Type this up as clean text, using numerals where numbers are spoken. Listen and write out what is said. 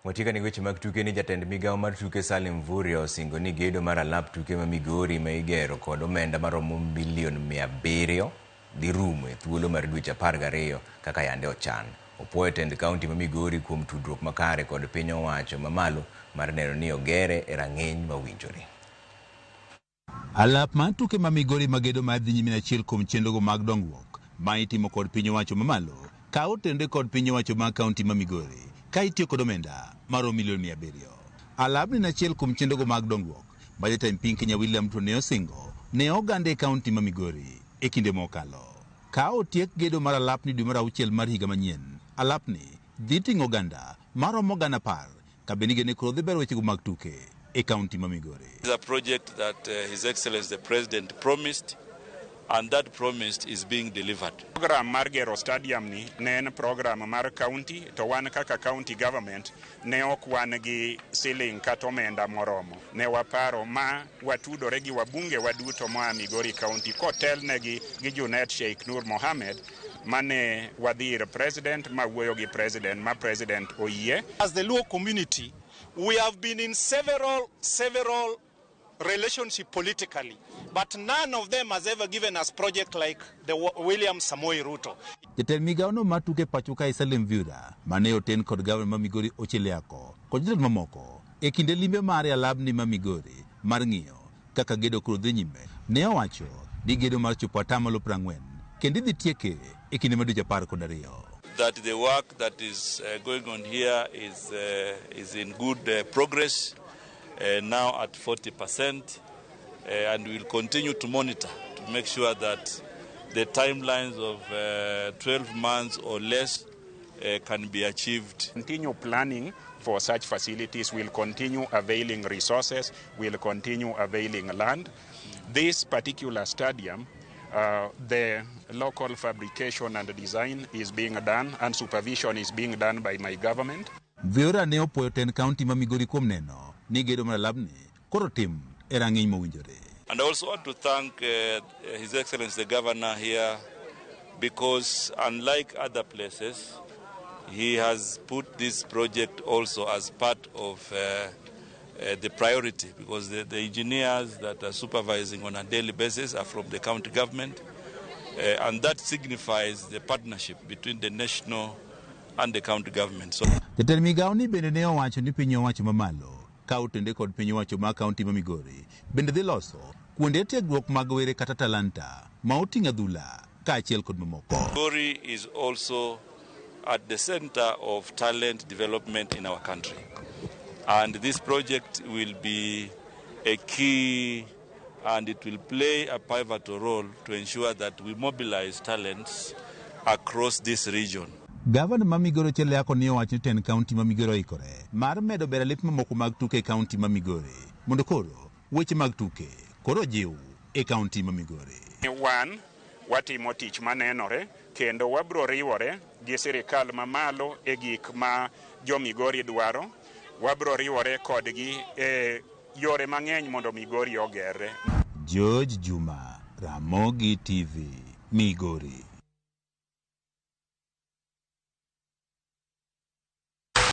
Watika ni weche mag tuke ni jatend migawo mar tuke Salim Mvurya osingo ni gedo mar alap tuke ma Migori ma igero kod omenda maromo milion 700 dhi rumo e thuolo mar dweche 12 kaka yande ochan. Opuoyo tend kaunti ma Migori kuom tudruok makare kod piny owacho mamalo mar neno ni ogere e rang'iny mowinjore. Alap mar tuke ma Migori ma gedo mar dhi nyime en achiel kuom chenrogo mag dongruok ma itimo kod piny owacho mamalo ka otenore kod piny owacho mar kaunti ma Migori ka itiyo kod omenda maromo milion 700. Alabni en achiel kuom chenrogo mag dongruok ma jatend piny Kenya William Ruto ne osingo ne oganda e kaunti ma Migori e kinde mokalo. Ka otiek gedo mar alapni dwe mar auchiel mar higa manyien, alapni dhi ting'o oganda maromo 10,000 ka bende igeno ni koro dhi bero wechego mag tuke e kaunti ma Migori. It's a project that His Excellency the President promised, and that promise is being delivered. Program mar gero stadium ni ne en program mar county, to wan kaka county government ne ok wan gi siling kata omenda moromo. Ne waparo ma watudore gi wabunge waduto moa Migori County kotelnegi gi Junet Sheikh Nur Mohamed mane wadhi ir president ma wuoyo gi president ma president oyie. As the Luo community, we have been in several relationship politically, but none of them has ever given us project like the William Samoei Ruto. Jatend migawono mar tuke pacho kae Salim Mvurya mane oten kod gavana ma Migori Ochieng Yako kod jotelo mamoko e kinde limbe mare alabni ma Migori mar ng'iyo kaka gedo koro dhi nyime ne owacho ni gedo mar chopo 40% kendo idhi tieke e kinde mar dweche 12. That the work that is going on here is in good progress, now at 40%, and we'll continue to monitor to make sure that the timelines of 12 months or less can be achieved. Continue planning for such facilities, we'll continue availing resources, we'll continue availing land. This particular stadium, the local fabrication and design is being done and supervision is being done by my government. Mvurya ne opuoyo tend kaunti ma Migori kuom neno ni gedo mar alabni koro tim e rang'iny mowinjore. And I also want to thank His Excellency the Governor here, because unlike other places, he has put this project also as part of the priority, because the engineers that are supervising on a daily basis are from the county government, and that signifies the partnership between the national and the county government. So Jatend migawo ni bende ne owacho ni piny owacho mamalo ka otende kod piny owacho mar kaunti ma Migori bende dhi loso kuonde tiegruok mag were kata talanta ma oting'o adhula kaachiel kod mamoko. Migori is also at the center of talent development in our country, and this project will be a key and it will play a pivotal role to ensure that we mobilize talents across this region. Gavana ma Migori Ochieng Yako ne owacho ni tend kaunti ma Migori oikore mar medo bero alep mamoko mag tuke e kaunti ma Migori mondo koro weche mag tuke koro jiw e kaunti ma Migori. Wan watimo tich manenore kendo wabro riwore gi sirikal mamalo e gik ma jo Migori dwaro. Wabro riwore kodgi e yore mang'eny mondo Migori ogerre. George Juma, Ramogi TV, Migori.